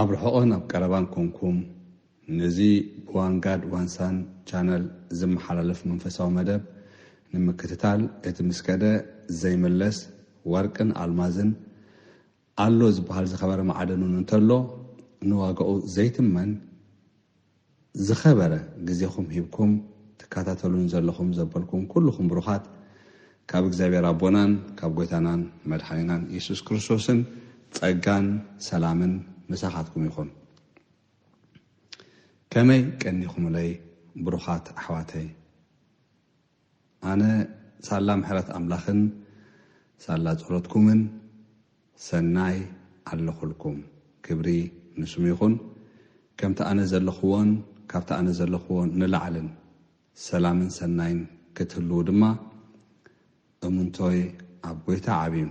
ኣብ ርሑቕን ኣብ ቀረባን ኮንኩም ነዚ ብዋንጋድ ዋንሳን ቻነል ዝመሓላለፍ መንፈሳዊ መደብ ንምክትታል፣ እቲ ምስከደ ዘይምለስ ወርቅን ኣልማዝን ኣሎ ዝበሃል ዝኸበረ ማዕደን እውን እንተሎ፣ ንዋጋኡ ዘይትመን ዝኸበረ ግዜኹም ሂብኩም ትከታተሉን ዘለኹም ዘበልኩም ኩልኹም ብሩኻት፣ ካብ እግዚኣብሔር ኣቦናን ካብ ጎይታናን መድሓኒናን የሱስ ክርስቶስን ጸጋን ሰላምን ምሳኻትኩም ይኹን። ከመይ ቀኒኹምለይ ብሩኻት ኣሕዋተይ? ኣነ ሳላ ምሕረት ኣምላኽን ሳላ ጸሎትኩምን ሰናይ ኣለኹልኩም። ክብሪ ንስሙ ይኹን። ከምቲ ኣነ ዘለኽዎን ካብቲ ኣነ ዘለኽዎ ንላዕልን ሰላምን ሰናይን ክትህልዉ ድማ እምንቶይ ኣብ ጎይታ ዓብዩ።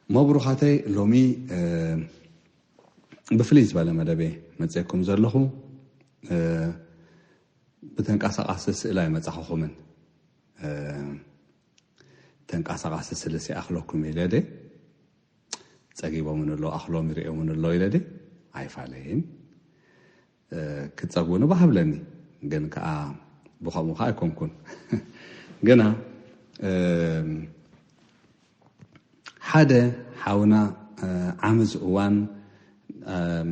እሞ ብሩኻተይ፣ ሎሚ፣ እ፣ ብፍልይ ዝበለ መደብ እየ መጺኤኩም ዘለኹ። እ፣ ብተንቀሳቓሲ ስእሊ ኣይመጻኹኹምን። እ፣ ተንቀሳቓሲ ስእሊ ሲኣኽለኩም ኢለ ደ፣ ጸጊቦምን ኣሎ፣ ኣኽሎም ይርእዮምን ኣሎ ኢለ ደ ኣይፋለይን። እ፣ ክትጸግቡኒ ባህ ብለኒ፣ ግን ከኣ ብኸምኡ ከኣ ኣይኮንኩን። ግና፣ እ፣ ሓደ ሓውና፣ እ፣ ዓሚ እዚ እዋን፣ እም፣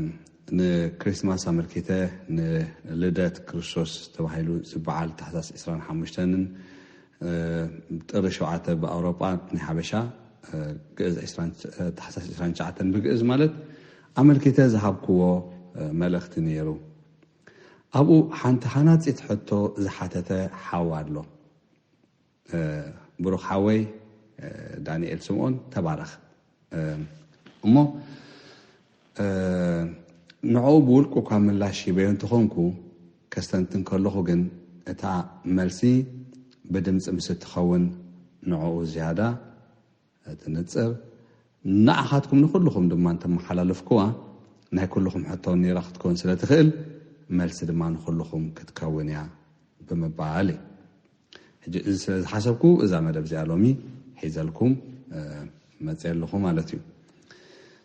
ንክሪስማስ ኣመልኪተ ንልደት ክርስቶስ ተባሂሉ ዝበዓል ታሕሳስ ዕስራን ሓሙሽተን፣ እ፣ ጥሪ ሸውዓተ ብኣውሮጳ፣ ናይ ሓበሻ፣ እ፣ ግእዝ ዕስራን፣ እ፣ ታሕሳስ ዕስራን ትሽዓተን ብግእዝ ማለት ኣመልኪተ ዝሃብክዎ፣ እ፣ መልእኽቲ ነይሩ። ኣብኡ ሓንቲ ሃናጺት ሕቶ ዝሓተተ ሓው ኣሎ። እ፣ ብሩኽ ሓወይ፣ እ፣ ዳንኤል ስምኦን፣ ተባረኽ። እ፣ እሞ፣ እ፣ ንዕኡ ብውልቁ እኳ ምላሽ ሂበዮ እንተኾንኩ፣ ከስተንትን ከለኹ ግን እታ መልሲ ብድምጺ ምስ እትኸውን ንዕኡ ዝያዳ ትንጽር፣ ንዓኻትኩም ንኹልኹም ድማ እንተመሓላለፍኩዋ ናይ ኩልኹም ሕቶ ነይራ ክትከውን ስለ ትኽእል፣ መልሲ ድማ ንኹልኹም ክትከውን እያ ብምባል እዩ። ሕጂ እዚ ስለ ዝሓሰብኩ እዛ መደብ እዚኣ ሎሚ ሒዘልኩም፣ እ፣ መጽየ ኣለኹ ማለት እዩ።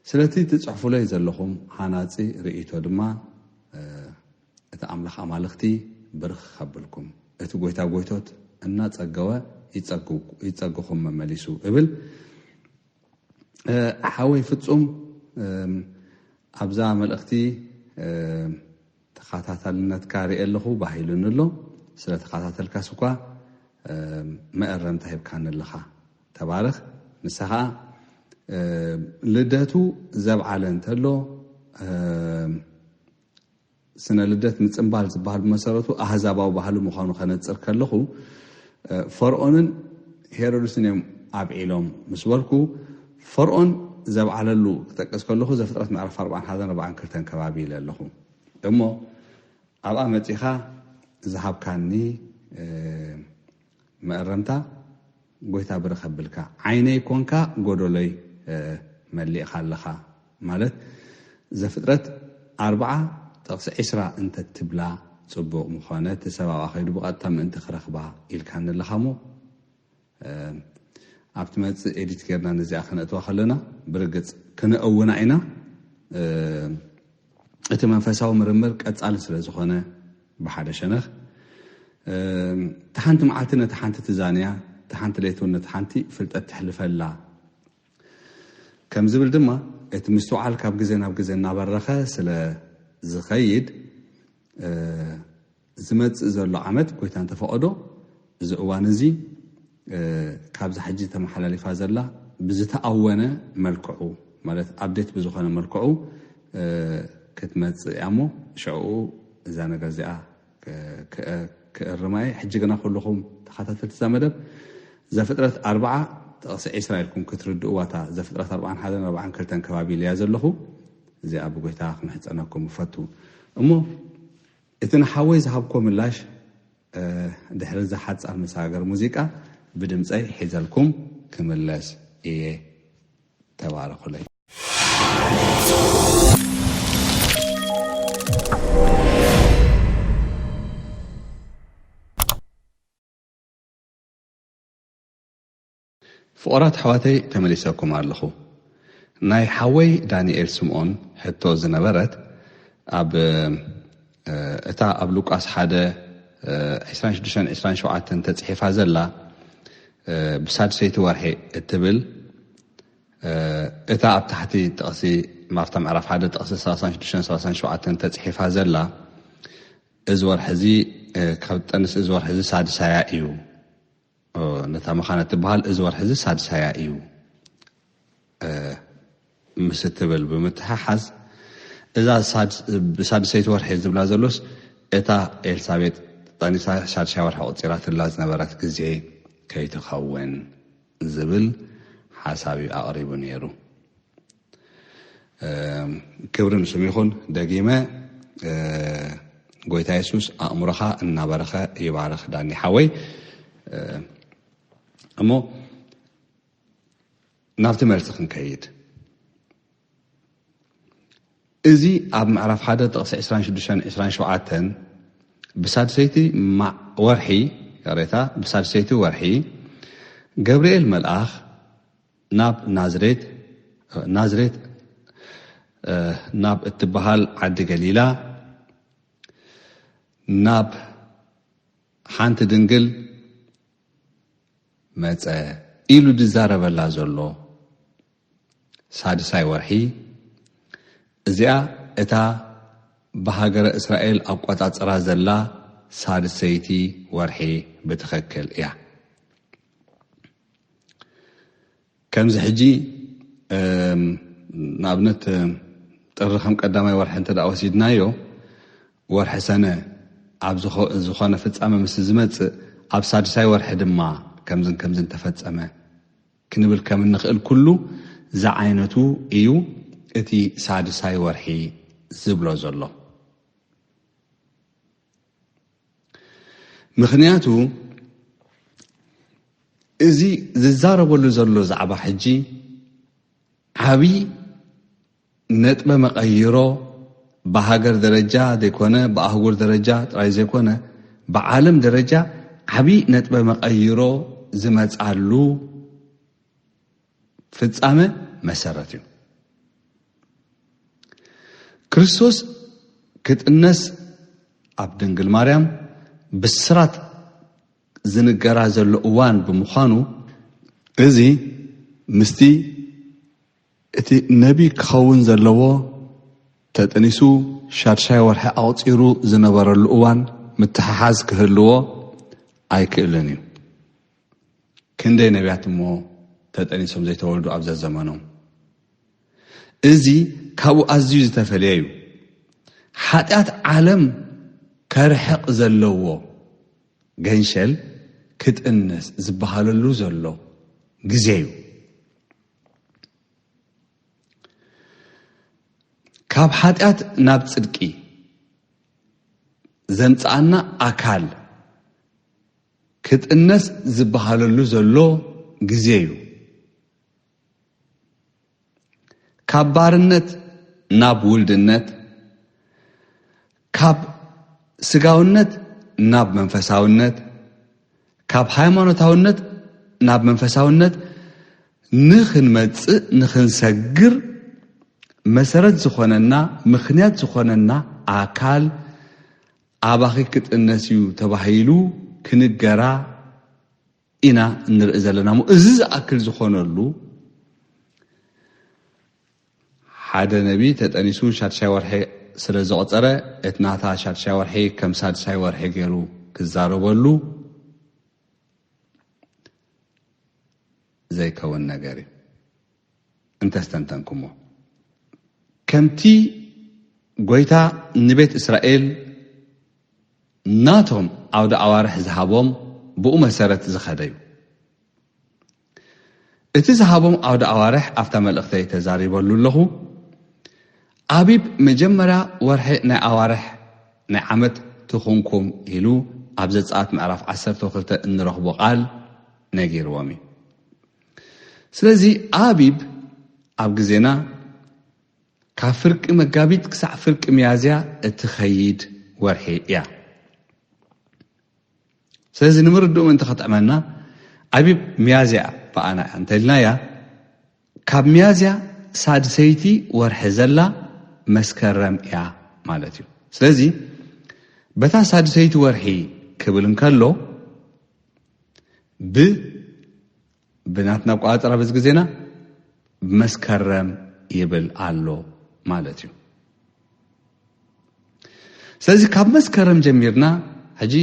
ስለቲ ትጽሕፉለይ ዘለኹም ሃናጺ ርእይቶ ድማ፣ እ፣ እቲ ኣምላኽ ኣማልኽቲ ብርኽ ከብልኩም፣ እቲ ጐይታ ጐይቶት እናጸገወ ይጸጉ-፣ ይጸግኹም መመሊሱ እብል። እ፣ ሓወይ ፍጹም፣ እም፣ ኣብዛ መልእኽቲ፣ እም፣ ተኸታታልነትካ ርኢ ኣለኹ፣ ባህ ኢሉኒ ኣሎ። ስለ ተኸታተልካስ እኳ፣ እም፣ መእረምታ ሂብካኒ ኣለኻ። ተባረኽ። ንሳ ኸኣ፣ እም፣ ልደቱ ዘብዓለ እንተሎ፣ እም፣ ስነ ልደት ምጽንባል ዝበሃል ብመሰረቱ ኣህዛባዊ ባህሊ ምዃኑ ከነጽር ከለኹ፣ እ፣ ፈርኦንን ሄሮድስን እዮም ኣብዒሎም ምስ በልኩ፣ ፈርኦን ዘብዓለሉ ክጠቅስ ከለኹ ዘፍጥረት ምዕራፍ ኣርባዓን ሓደን ኣርባዓን ክልተን ከባቢ ኢለ ኣለኹ። እሞ ኣብኣ መጺኻ ዝሃብካኒ፣ እ፣ መእረምታ፣ ጎይታ ብርኽ ኣብልካ፣ ዓይነይ ኮንካ ጎደሎይ፣ እ፣ መሊእኻ ኣለኻ። ማለት ዘፍጥረት ኣርብዓ ጥቕሲ ዕስራ እንተ ትብላ ጽቡቕ ምኾነ፣ እቲ ሰብ ኣብኣ ከይዱ ብቐጥታ ምእንቲ ክረኽባ ኢልካኒ ኣለኻ እሞ፣ እ፣ ኣብ ትመጽእ ኤዲት ጌርና ነዚኣ ከነእትዋ ከለና ብርግጽ ክነእውና ኢና። እ፣ እቲ መንፈሳዊ ምርምር ቀጻሊ ስለ ዝኾነ ብሓደ ሸነኽ፣ እ፣ እቲ ሓንቲ መዓልቲ ነቲ ሓንቲ ትዛንያ፣ እቲ ሓንቲ ለይቲ እውን ነቲ ሓንቲ ፍልጠት ትሕልፈላ ከም ዝብል ድማ፣ እቲ ምስትውዓል ካብ ግዜ ናብ ግዜ እናበረኸ ስለ ዝኸይድ፣ እ፣ ዝመጽእ ዘሎ ዓመት፣ ጎይታ እንተፈቐዶ፣ እዚ እዋን እዚ፣ እ፣ ካብዛ ሕጂ ተመሓላሊፋ ዘላ ብዝተኣወነ መልክዑ፣ ማለት፣ ኣፕዴት ብዝኾነ መልክዑ፣ እ፣ ክትመጽእ እያ እሞ፣ ሽዕኡ እዛ ነገር እዚኣ ክ-፣ ክ-፣ ክእርማ እየ። ሕጂ ግና ኩልኹም ተኸታተልቲ እዛ መደብ፣ ዘፍጥረት ኣርብዓ ጥቕሲ ዕስራ ኢልኩም ክትርድእዋ፣ እታ ዘፍጥረት ኣርብዓን ሓደን ኣርብዓን ክልተን ከባቢ ኢለያ ዘለኹ፣ እዚኣ ብጎይታ ክምሕጸነኩም እፈቱ። እሞ እቲ ንሓወይ ዝሃብኮ ምላሽ፣ እ፣ ድሕሪ እዛ ሓጻር መሰጋገሪ ሙዚቃ ብድምጸይ ሒዘልኩም ክምለስ እየ። ተባረኹለይ። ፍቑራት ኣሕዋተይ፣ ተመሊሰኩም ኣለኹ። ናይ ሓወይ ዳንኤል ስምኦን ሕቶ ዝነበረት ኣብ እታ ኣብ ሉቃስ ሓደ ዕስራን ሽዱሽተን ዕስራን ሸውዓተን ተጽሒፋ ዘላ ብሳድሰይቲ ወርሒ እትብል እታ ኣብ ታሕቲ ጥቕሲ ማርታ ምዕራፍ ሓደ ጥቕሲ ሰላሳን ሽዱሽተን ሰላሳን ሸውዓተን ተጽሒፋ ዘላ እዚ ወርሒ እዚ ካብ ጠንስ እዚ ወርሒ እዚ ሳድሳያ እዩ። ነታ መኻነ ትበሃል እዚ ወርሒ እዚ ሳድሳያ እዩ ምስ እትብል ብምትሓሓዝ እዛ ብሳድሰይቲ ወርሒ ዝብላ ዘሎስ እታ ኤልሳቤጥ ጠኒሳ ሳድሳይ ወርሒ ቁፂራትላ ዝነበረት ግዜ ከይትኸውን ዝብል ሓሳብ እዩ ኣቕሪቡ ነይሩ። ክብሪ ንስም ይኹን። ደጊመ ጎይታ የሱስ ኣእምሮኻ እናበረኸ ይባርኽ ዳኒ ሓወይ። እሞ ናብቲ መልሲ ክንከይድ፣ እዚ ኣብ ምዕራፍ ሓደ ጥቕሲ ዕስራን ሽዱሽተን ዕስራን ሸውዓተን ብሳድሰይቲ ወርሒ፣ ይቕሬታ፣ ብሳድሰይቲ ወርሒ ገብርኤል መልኣኽ ናብ ናዝሬት ናዝሬት ናብ እትበሃል ዓዲ ገሊላ ናብ ሓንቲ ድንግል መጸ ኢሉ ዝዛረበላ ዘሎ ሳድሳይ ወርሒ እዚኣ እታ ብሃገረ እስራኤል ኣቆጻጽራ ዘላ ሳድሰይቲ ወርሒ ብትኽክል እያ። ከምዚ ሕጂ ንኣብነት ጥሪ ከም ቀዳማይ ወርሒ እንተ ደኣ ወሲድናዮ ወርሒ ሰነ ኣብ ዝኾነ ፍጻመ ምስ ዝመጽእ ኣብ ሳድሳይ ወርሒ ድማ ከምዝን ከምዝን ተፈጸመ ክንብል ከም እንኽእል ኩሉ ዝዓይነቱ እዩ እቲ ሳድሳይ ወርሒ ዝብሎ ዘሎ። ምኽንያቱ እዚ ዝዛረበሉ ዘሎ ዛዕባ ሕጂ ዓብዪ ነጥበ መቐይሮ ብሃገር ደረጃ ዘይኮነ ብኣህጉር ደረጃ ጥራይ ዘይኮነ ብዓለም ደረጃ ዓብዪ ነጥበ መቐይሮ ዝመጻሉ ፍጻመ መሰረት እዩ። ክርስቶስ ክጥነስ ኣብ ድንግል ማርያም ብስራት ዝንገራ ዘሎ እዋን ብምዃኑ እዚ ምስቲ እቲ ነቢ ክኸውን ዘለዎ ተጠኒሱ ሻድሻይ ወርሒ ኣቑጺሩ ዝነበረሉ እዋን ምትሕሓዝ ክህልዎ ኣይክእልን እዩ። ክንደይ ነቢያት እሞ ተጠኒሶም ዘይተወልዱ ኣብ ዘዘመኖም። እዚ ካብኡ ኣዝዩ ዝተፈልየ እዩ። ሓጢኣት ዓለም ከርሕቕ ዘለዎ ገንሸል ክጥንስ ዝበሃለሉ ዘሎ ግዜ እዩ። ካብ ሓጢኣት ናብ ጽድቂ ዘምጽኣና ኣካል ክጥነስ ዝበሃለሉ ዘሎ ግዜ እዩ። ካብ ባርነት ናብ ውልድነት፣ ካብ ስጋውነት ናብ መንፈሳውነት፣ ካብ ሃይማኖታውነት ናብ መንፈሳውነት ንኽንመጽእ ንኽንሰግር መሰረት ዝኾነና ምኽንያት ዝኾነና ኣካል ኣባኺ ክጥነስ እዩ ተባሂሉ ክንገራ ኢና እንርኢ ዘለና እሞ እዚ ዝኣክል ዝኾነሉ ሓደ ነቢ ተጠኒሱ ሻድሻይ ወርሒ ስለ ዘቑጸረ እቲ ናታ ሻድሻይ ወርሒ ከም ሳድሳይ ወርሒ ገይሩ ክዛረበሉ ዘይከውን ነገር እዩ እንተስተንተንኩሞ። ከምቲ ጎይታ ንቤት እስራኤል ናቶም ዓውደ ኣዋርሕ ዝሃቦም ብኡ መሰረት ዝኸደ እዩ። እቲ ዝሃቦም ዓውደ ኣዋርሕ ኣብታ መልእኽተይ ተዛሪበሉ ኣለኹ። ኣቢብ መጀመርያ ወርሒ ናይ ኣዋርሕ ናይ ዓመት ትኹንኩም ኢሉ ኣብ ዘጸኣት ምዕራፍ ዓሰርተ ክልተ እንረኽቦ ቃል ነጊርዎም እዩ። ስለዚ ኣቢብ ኣብ ግዜና ካብ ፍርቂ መጋቢት ክሳዕ ፍርቂ ሚያዝያ እትኸይድ ወርሒ እያ። ስለዚ ንምርድኡ ምእንቲ ከጥዕመና ኣቢብ ሚያዝያ በኣና እንተልናያ ካብ ሚያዝያ ሳድሰይቲ ወርሒ ዘላ መስከረም እያ ማለት እዩ። ስለዚ በታ ሳድሰይቲ ወርሒ ክብል እንከሎ ብ ብናትና ኣቆጻጽራ በዚ ግዜና መስከረም ይብል ኣሎ ማለት እዩ። ስለዚ ካብ መስከረም ጀሚርና ሕጂ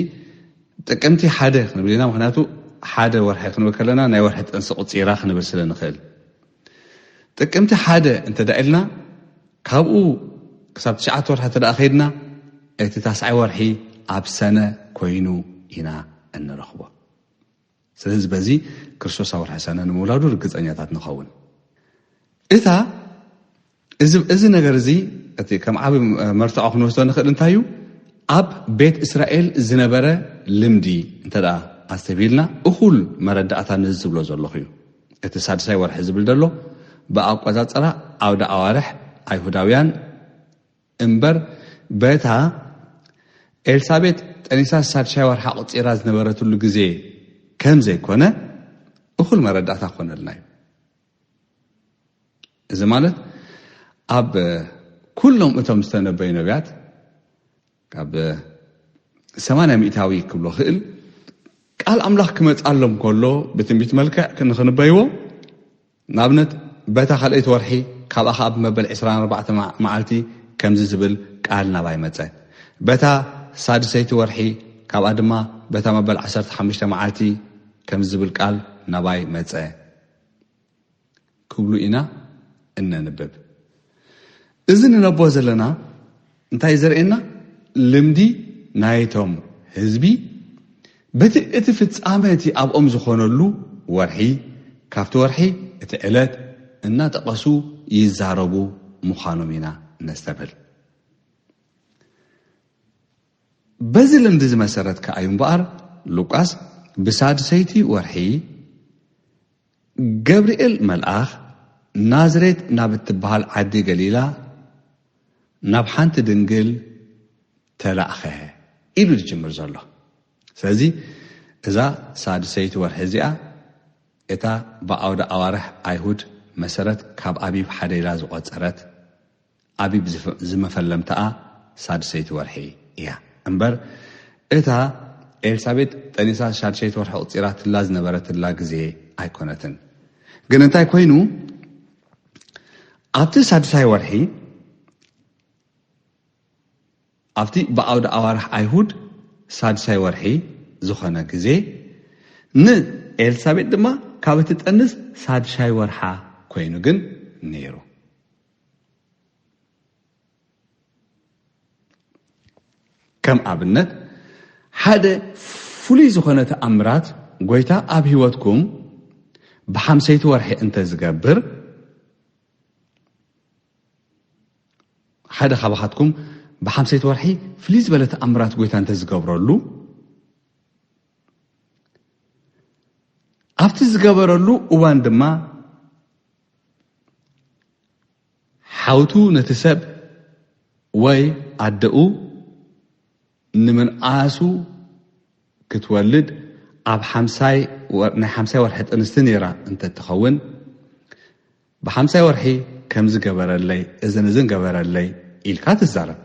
ጥቅምቲ ሓደ ክንብል ኢና። ምክንያቱ ሓደ ወርሒ ክንብል ከለና ናይ ወርሒ ጥንሲ ቁጺራ ክንብል ስለ ንኽእል፣ ጥቅምቲ ሓደ እንተ ደኣ ኢልና ካብኡ ክሳብ ትሽዓተ ወርሒ እንተ ደኣ ከይድና እቲ ታስዓይ ወርሒ ኣብ ሰነ ኮይኑ ኢና እንረኽቦ። ስለዚ በዚ ክርስቶስ ኣብ ወርሒ ሰነ ንምውላዱ ርግጸኛታት ንኸውን። እታ እዚ ነገር እዚ እቲ ከም ዓቢ መርትዖ ክንወስዶ ንኽእል እንታይ እዩ? ኣብ ቤት እስራኤል ዝነበረ ልምዲ እንተ ደኣ ኣስተብሂልና እኹል መረዳእታ ነዚ ዝብሎ ዘለኹ እዩ። እቲ ሳድሳይ ወርሒ ዝብል ዘሎ ብኣቆጻጽራ ኣውደ ኣዋርሕ ኣይሁዳውያን እምበር በታ ኤልሳቤጥ ጠኒሳ ሳድሻይ ወርሓ ቆጺራ ዝነበረትሉ ግዜ ከም ዘይኮነ እኹል መረዳእታ ክኾነልና እዩ። እዚ ማለት ኣብ ኩሎም እቶም ዝተነበዩ ነቢያት ካብ ሰማንያ ሚእታዊ ክብሎ ክእል ቃል ኣምላኽ ክመጻሎም ከሎ ብትንቢት መልክዕ ክንኽንበይዎ ንኣብነት በታ ካልኣይቲ ወርሒ ካብኣ ኸኣ ብመበል ዕስራን ኣርባዕተን መዓልቲ ከምዚ ዝብል ቃል ናባይ መጸ። በታ ሳድሰይቲ ወርሒ ካብኣ ድማ በታ መበል ዓሰርተ ሓሙሽተ መዓልቲ ከምዚ ዝብል ቃል ናባይ መጸ ክብሉ ኢና እነንብብ። እዚ ንነቦ ዘለና እንታይ ዘርእየና? ልምዲ ናይቶም ህዝቢ በቲ እቲ ፍጻመ እቲ ኣብኦም ዝኾነሉ ወርሒ ካብቲ ወርሒ እቲ ዕለት እናጠቐሱ ይዛረቡ ምዃኖም ኢና ነስተብህል። በዚ ልምዲ እዚ መሰረት ከኣዩ እምበኣር ሉቃስ ብሳድሰይቲ ወርሒ ገብርኤል መልኣኽ ናዝሬት ናብ እትበሃል ዓዲ ገሊላ ናብ ሓንቲ ድንግል ተላእኸ ኢሉ ዝጅምር ዘሎ። ስለዚ እዛ ሳድሰይቲ ወርሒ እዚኣ እታ ብኣውደ ኣዋርሕ ኣይሁድ መሰረት ካብ ኣቢብ ሓደይላ ዝቖጸረት ኣቢብ ዝመፈለምታኣ ሳድሰይቲ ወርሒ እያ እምበር እታ ኤልሳቤጥ ጠኒሳ ሻድሸይቲ ወርሒ ቁጺራትላ ዝነበረትላ ግዜ ኣይኮነትን። ግን እንታይ ኮይኑ ኣብቲ ሳድሳይ ወርሒ ኣብቲ ብኣውደ ኣዋርሕ ኣይሁድ ሳድሳይ ወርሒ ዝኾነ ግዜ ንኤልሳቤጥ ድማ ካብ እትጠንስ ሳድሻይ ወርሓ ኮይኑ ግን ነይሩ። ከም ኣብነት ሓደ ፍሉይ ዝኾነ ተኣምራት ጎይታ ኣብ ህይወትኩም ብሓምሰይቲ ወርሒ እንተ ዝገብር ሓደ ካባኻትኩም ብሓምሰይቲ ወርሒ ፍልይ ዝበለ ተኣምራት ጎይታ እንተ ዝገብረሉ ኣብቲ ዝገበረሉ እዋን ድማ ሓውቱ ነቲ ሰብ ወይ ኣደኡ ንምንኣሱ ክትወልድ ኣብ ሓምሳይ ወር- ናይ ሓምሳይ ወርሒ ጥንስቲ ነይራ እንተትኸውን ብሓምሳይ ወርሒ ከምዚ ገበረለይ እዝን እዝን ገበረለይ ኢልካ ትዛረብ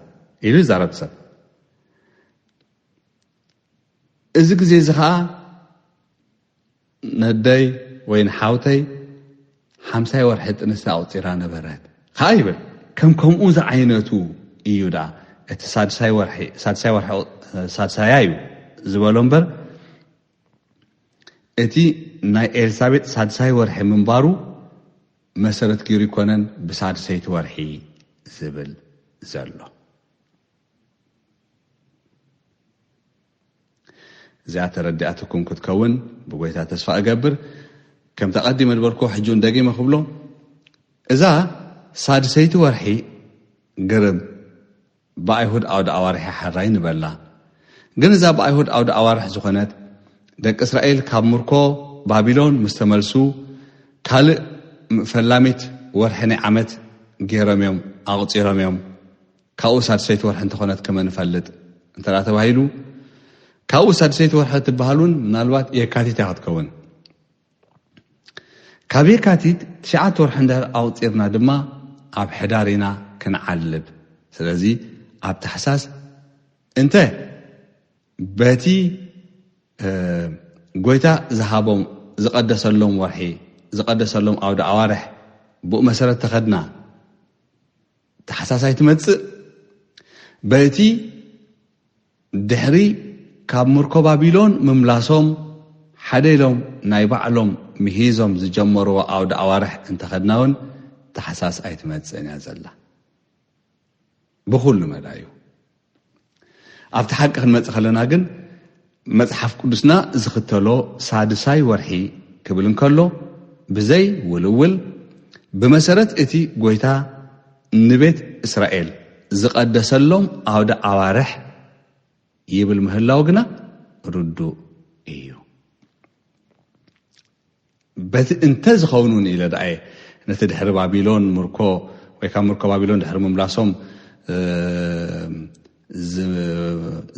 ኢሉ ይዛረብ ሰብ። እዚ ግዜ እዚ ኸዓ ነደይ ወይ ንሓውተይ ሓምሳይ ወርሒ ጥንስቲ ኣቑፂራ ነበረት ኸዓ ይብል። ከም ከምኡ ዝዓይነቱ እዩ ደኣ እቲ ሳድሳይ ወርሒ ሳድሳይ ወርሒ ሳድሳያ እዩ ዝበሎ እምበር እቲ ናይ ኤልሳቤጥ ሳድሳይ ወርሒ ምንባሩ መሰረት ገይሩ ይኮነን ብሳድሰይቲ ወርሒ ዝብል ዘሎ። እዚኣ ተረዲኣትኩም ክትከውን ብጎይታ ተስፋ እገብር። ከምቲ ኣቐዲመ ዝበልኩ ሕጂ እውን ደጊመ ክብሎ እዛ ሳድሰይቲ ወርሒ ግርም ብኣይሁድ ኣውደ ኣዋርሕ ሓራይ ንበላ። ግን እዛ ብኣይሁድ ኣውደ ኣዋርሕ ዝኾነት ደቂ እስራኤል ካብ ምርኮ ባቢሎን ምስ ተመልሱ ካልእ ፈላሚት ወርሒ ናይ ዓመት ገይሮም እዮም ኣቑፂሮም እዮም። ካብኡ ሳድሰይቲ ወርሒ እንተኾነት ከመ ንፈልጥ እንተ ተባሂሉ ካብኡ ሳድሰይቲ ወርሒ ትበሃል እውን ምናልባት የካቲት እያ ክትከውን። ካብ የካቲት ትሽዓተ ወርሒ እንድሕር ኣቑጺርና ድማ ኣብ ሕዳር ኢና ክንዓልብ። ስለዚ ኣብ ታሕሳስ እንተ በቲ፣ እ፣ ጎይታ ዝሃቦም ዝቐደሰሎም ወርሒ፣ ዝቐደሰሎም ኣውደ ኣዋርሕ ብኡ መሰረት ተኸድና ታሕሳስ ኣይትመጽእ። በቲ ድሕሪ ካብ ምርኮ ባቢሎን ምምላሶም ሓደ ኢሎም ናይ ባዕሎም ምሂዞም ዝጀመርዎ ኣውደ ኣዋርሕ እንተኸድና እውን ታሕሳስ ኣይትመጽእን እያ ዘላ። ብኹሉ መዳዩ። ኣብቲ ሓቂ ክንመጽእ ከለና ግን መጽሓፍ ቅዱስና ዝኽተሎ ሳድሳይ ወርሒ ክብል እንከሎ ብዘይ ውልውል ብመሰረት እቲ ጎይታ ንቤት እስራኤል ዝቐደሰሎም ኣውደ ኣዋርሕ ይብል ምህላው ግና ርዱእ እዩ። በቲ እንተ ዝኸውን እውን ኢለ ደኣ እየ ነቲ ድሕሪ ባቢሎን ምርኮ ወይ ካብ ምርኮ ባቢሎን ድሕሪ ምምላሶም፣ እ፣ ዝ-፣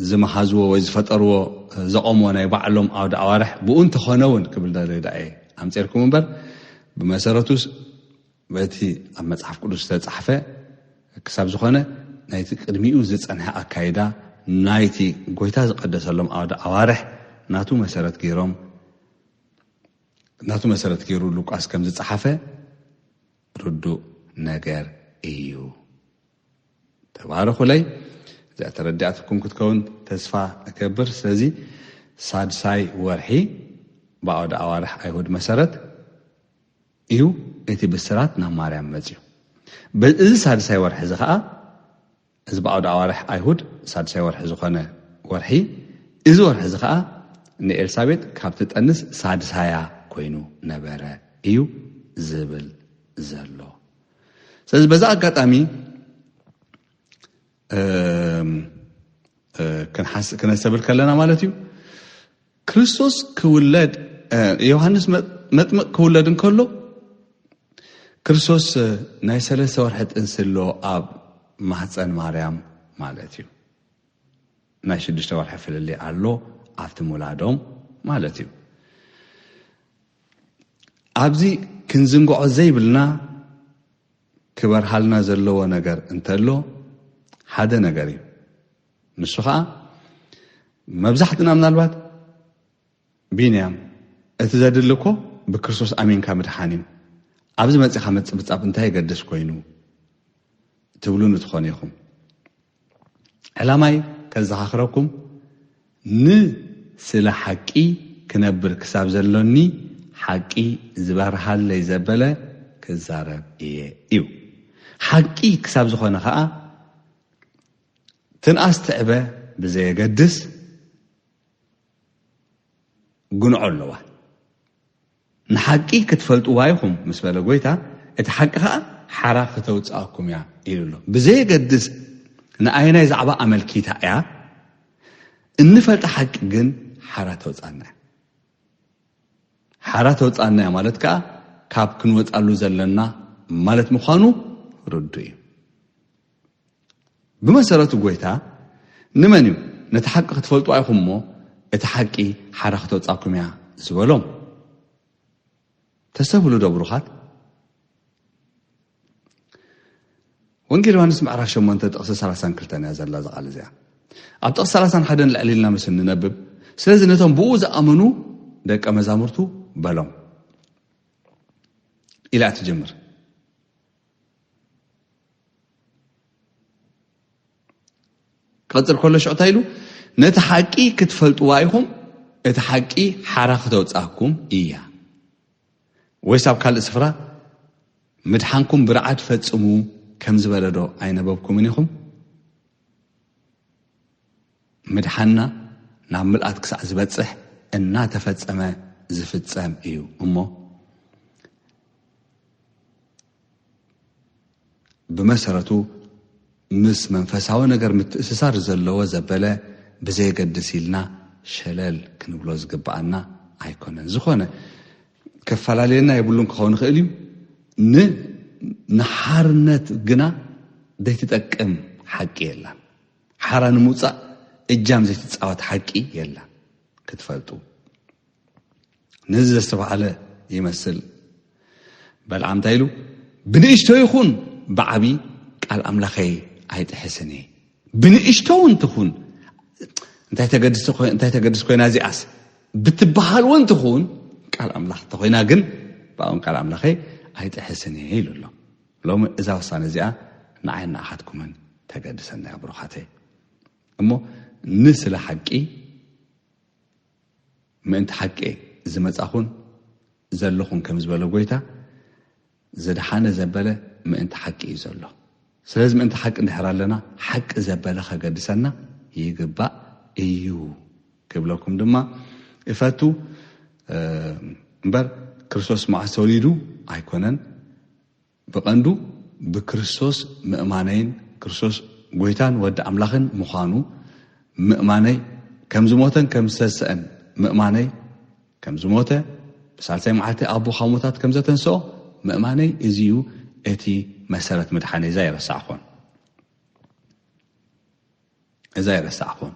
ዝመሃዝዎ ወይ ዝፈጠርዎ፣ ዘቆምዎ ናይ ባዕሎም ኣውደ ኣዋርሕ ብኡ እንተኾነ እውን ክብል ደልየ ደኣ እየ ኣምጺርኩም እምበር ብመሰረቱስ በቲ ኣብ መጽሓፍ ቅዱስ ዝተጻሕፈ ክሳብ ዝኾነ ናይቲ ቅድሚኡ ዝጸንሐ ኣካይዳ ናይቲ ጎይታ ዝቐደሰሎም ኣውደ ኣዋርሕ ናቱ መሰረት ገይሮም ናቱ መሰረት ገይሩ ሉቃስ ከም ዝጸሓፈ ርዱእ ነገር እዩ። ተባረኹለይ። እዚኣ ተረዲኣትኩም ክትከውን ተስፋ እገብር። ስለዚ ሳድሳይ ወርሒ ብኣውደ ኣዋርሕ ኣይሁድ መሰረት እዩ እቲ ብስራት ናብ ማርያም መጽዩ። በ-፣ እዚ ሳድሳይ ወርሒ እዚ ኸኣ፣ እዚ ብኣውደ ኣዋርሕ ኣይሁድ ሳድሳይ ወርሒ ዝኾነ ወርሒ፣ እዚ ወርሒ እዚ ኸኣ ንኤልሳቤጥ ካብ ትጠንስ ሳድሳያ ኮይኑ ነበረ እዩ ዝብል ዘሎ። ስለዚ በዛ ኣጋጣሚ፣ እም፣ እ፣ ክንሓስ-፣ ክነስተብል ከለና ማለት እዩ፣ ክርስቶስ ክውለድ፣ እ፣ ዮሃንስ መጥ-፣ መጥምቅ ክውለድ እንከሎ፣ ክርስቶስ፣ እ፣ ናይ ሰለስተ ወርሒ ጥንሲ ኣሎ ኣብ ማህፀን ማርያም ማለት እዩ። ናይ ሽዱሽተ ወርሒ ፍልልይ ኣሎ ኣብቲ ሙላዶም ማለት እዩ። ኣብዚ ክንዝንግዖ ዘይብልና ክበርሃልና ዘለዎ ነገር እንተሎ ሓደ ነገር እዩ። ንሱ ኸኣ መብዛሕትና ምናልባት፣ "ቢንያም፣ እቲ ዘድሊ እኮ ብክርስቶስ ኣሚንካ ምድሓን እዩ። ኣብዚ መጺኻ ምጽብጻብ እንታይ የገድስ ኮይኑ?" ትብሉኒ ትኾኑ ኢኹም። ዕላማይ ከዘኻኽረኩም፣ ንስለ ሓቂ ክነብር ክሳብ ዘሎኒ፣ ሓቂ ዝበርሃለይ ዘበለ ክዛረብ እየ እዩ። ሓቂ ክሳብ ዝኾነ ኸኣ፣ ትንኣስ ትዕበ ብዘየገድስ፣ ግንዖ ኣለዋ። ንሓቂ ክትፈልጥዋ ኢኹም ምስ በለ ጎይታ፣ እቲ ሓቂ ኸኣ ሓራ ክተውጽኣኩም እያ ኢሉ ኣሎ። ብዘየገድስ ንኣየናይ ዛዕባ ኣመልኪታ እያ፣ እንፈልጣ ሓቂ ግን ሓራ ተውጽኣና እያ። ሓራ ተውጽኣና እያ ማለት ከኣ ካብ ክንወጻሉ ዘለና ማለት ምዃኑ ርዱእ እዩ። ብመሰረቱ ጎይታ ንመን እዩ ነቲ ሓቂ ክትፈልጡ ኢኹም እሞ እቲ ሓቂ ሓራ ክተውጻኩም እያ ዝበሎም? ተስተብህሉ ዶ ብሩኻት? ወንጌል ዮሃንስ ምዕራፍ ሸሞንተ ጥቕሲ ሰላሳን ክልተን እያ ዘላ እዛ ቃል እዚኣ። ኣብ ጥቕሲ ሰላሳን ሓደን ልዕል ኢልና ምስ እንነብብ፣ ስለዚ ነቶም ብኡ ዝኣመኑ ደቀ መዛሙርቱ በሎም ኢላ ትጅምር። ክቐጽል ከሎ ሽዑ እንታይ ኢሉ? "ነቲ ሓቂ ክትፈልጥዋ ኢኹም፣ እቲ ሓቂ ሓራ ክተውጽኣኩም እያ።" ወይስ ኣብ ካልእ ስፍራ፣ "ምድሓንኩም ብርዓድ ፈጽሙ" ከም ዝበለ ዶ ኣይነበብኩምን ኢኹም? ምድሓንና ናብ ምልኣት ክሳዕ ዝበጽሕ እናተፈጸመ ዝፍጸም እዩ እሞ፣ ብመሰረቱ ምስ መንፈሳዊ ነገር ምትእስሳር ዘለዎ ዘበለ ብዘየገድስ ኢልና ሸለል ክንብሎ ዝግብኣና ኣይኮነን። ዝኾነ ከፈላልየና የብሉን ክኸውን ይኽእል እዩ። ን-፣ ንሓርነት ግና ዘይትጠቅም ሓቂ የላን። ሓራ ንምውጻእ እጃም ዘይትጻወት ሓቂ የላን ክትፈልጡ። ነዚ ዘስተብሃለ ይመስል በልዓም እንታይ ኢሉ? ብንእሽቶ ይኹን ብዓቢ ቃል ኣምላኸይ ኣይጥሕስን እየ። ብንእሽቶ እውን ትኹን፣ እንታይ ተገድስ ኮይ-፣ እንታይ ተገድስ ኮይና እዚኣስ ብትበሃል እውን ትኹን፣ ቃል ኣምላኽ እንተኾይና ግን ብኣውን ቃል ኣምላኸይ ኣይጥሕስን እየ ኢሉ ኣሎ። ሎሚ እዛ ውሳነ እዚኣ ንዓይን ንኣኻትኩምን ተገድሰና እያ ብሩኻተይ። እሞ ንስለ ሓቂ ምእንቲ ሓቂ ዝመጻኹን ዘለኹን ከም ዝበለ ጎይታ፣ ዝደሓነ ዘበለ ምእንቲ ሓቂ እዩ ዘሎ። ስለዚ ምእንቲ ሓቂ እንድሕር ኣለና፣ ሓቂ ዘበለ ከገድሰና ይግባእ እዩ ክብለኩም ድማ እፈቱ። እ፣ እምበር ክርስቶስ መዓስ ተወሊዱ ኣይኮነን፣ ብቐንዱ ብክርስቶስ ምእማነይን ክርስቶስ ጎይታን ወዲ ኣምላኽን ምዃኑ ምእማነይ፣ ከም ዝሞተን ከም ዝተንስአን ምእማነይ፣ ከም ዝሞተ ብሳልሳይ መዓልቲ ኣቦ ካብ ሞታት ከም ዘተንስኦ ምእማነይ፣ እዚ እዩ እቲ መሰረት ምድሓነይ። እዛ ይረሳዕኩን፣ እዛ ይረሳዕኩን።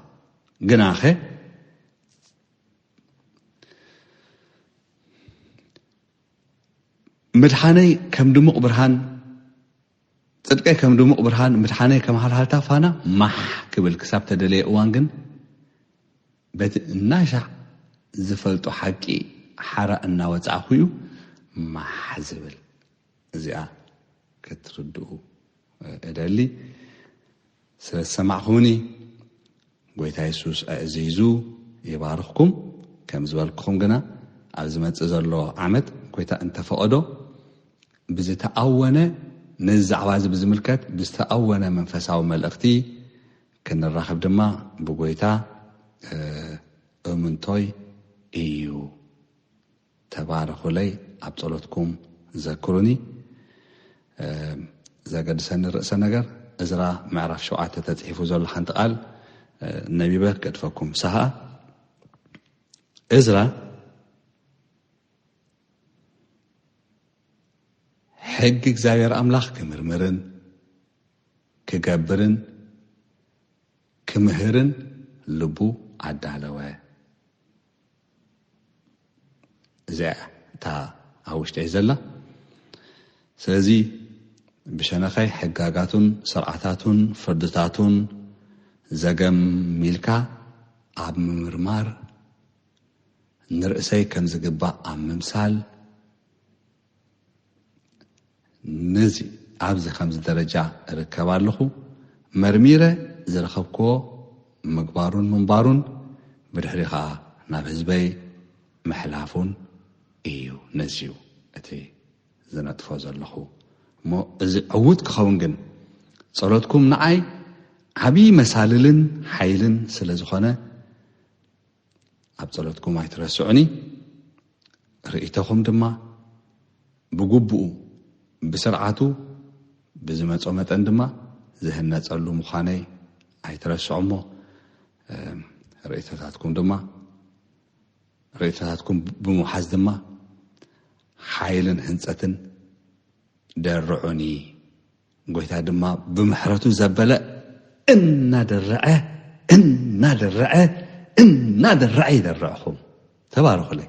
ግናኸ ምድሓነይ ከም ድሙቕ ብርሃን፣ ጽድቀይ ከም ድሙቕ ብርሃን፣ ምድሓነይ ከም ሃልሃልታ ፋና ማሕ ክብል ክሳብ ተደለየ እዋን ግን፣ በቲ እናሻዕ ዝፈልጦ ሓቂ ሓራ እናወጻእኩ እዩ ማሕ ዝብል። እዚኣ ክትርድኡ እደሊ። ስለ ዝሰማዕኹምኒ፣ ጎይታ የሱስ ኣዕዚዙ ይባርኽኩም። ከም ዝበልኩኹም ግና፣ ኣብ ዝመጽእ ዘሎ ዓመት፣ ጎይታ እንተፈቐዶ፣ ብዝተኣወነ፣ ነዚ ዛዕባ እዚ ብዝምልከት ብዝተኣወነ መንፈሳዊ መልእኽቲ ክንራኸብ ድማ ብጎይታ፣ እ፣ እምንቶይ እዩ። ተባረኹለይ፣ ኣብ ጸሎትኩም ዘክሩኒ። እ፣ ዘገድሰኒ ርእሰ ነገር፣ እዝራ ምዕራፍ ሸውዓተ ተጽሒፉ ዘሎ ሓንቲ ቃል፣ እ፣ ነቢበ ክገድፈኩም። ሰሃ እዝራ ሕጊ እግዚኣብሔር ኣምላኽ ክምርምርን ክገብርን ክምህርን ልቡ ኣዳለወ። እዚኣ እታ ኣብ ውሽጠይ ዘላ። ስለዚ ብሸነኸይ ሕጋጋቱን ስርዓታቱን ፍርድታቱን ዘገም ኢልካ ኣብ ምምርማር፣ ንርእሰይ ከም ዝግባእ ኣብ ምምሳል፣ ነዚ ኣብዚ ከምዚ ደረጃ እርከብ ኣለኹ፣ መርሚረ ዝረኸብክዎ ምግባሩን ምንባሩን፣ ብድሕሪ ኸኣ ናብ ህዝበይ ምሕላፉን እዩ። ነዚ እዩ እቲ ዝነጥፎ ዘለኹ። እሞ እዚ ዕዉት ክኸውን ግን፣ ጸሎትኩም ንዓይ ዓብዪ መሳልልን ሓይልን ስለ ዝኾነ፣ ኣብ ጸሎትኩም ኣይትረስዑኒ። ርእይቶኹም ድማ ብግቡኡ፣ ብስርዓቱ ብዝመጾ መጠን ድማ ዝህነጸሉ ምዃነይ ኣይትረስዑ እሞ፣ እም፣ ርእይቶታትኩም ድማ፣ ርእይቶታትኩም ብምውሓዝ ድማ ሓይልን ህንጸትን ደርዑኒ። ጎይታ ድማ ብምሕረቱ ዘበለ እናደረዐ፣ እናደረዐ፣ እናደረዐ ይደርዕኹም። ተባረኹለይ።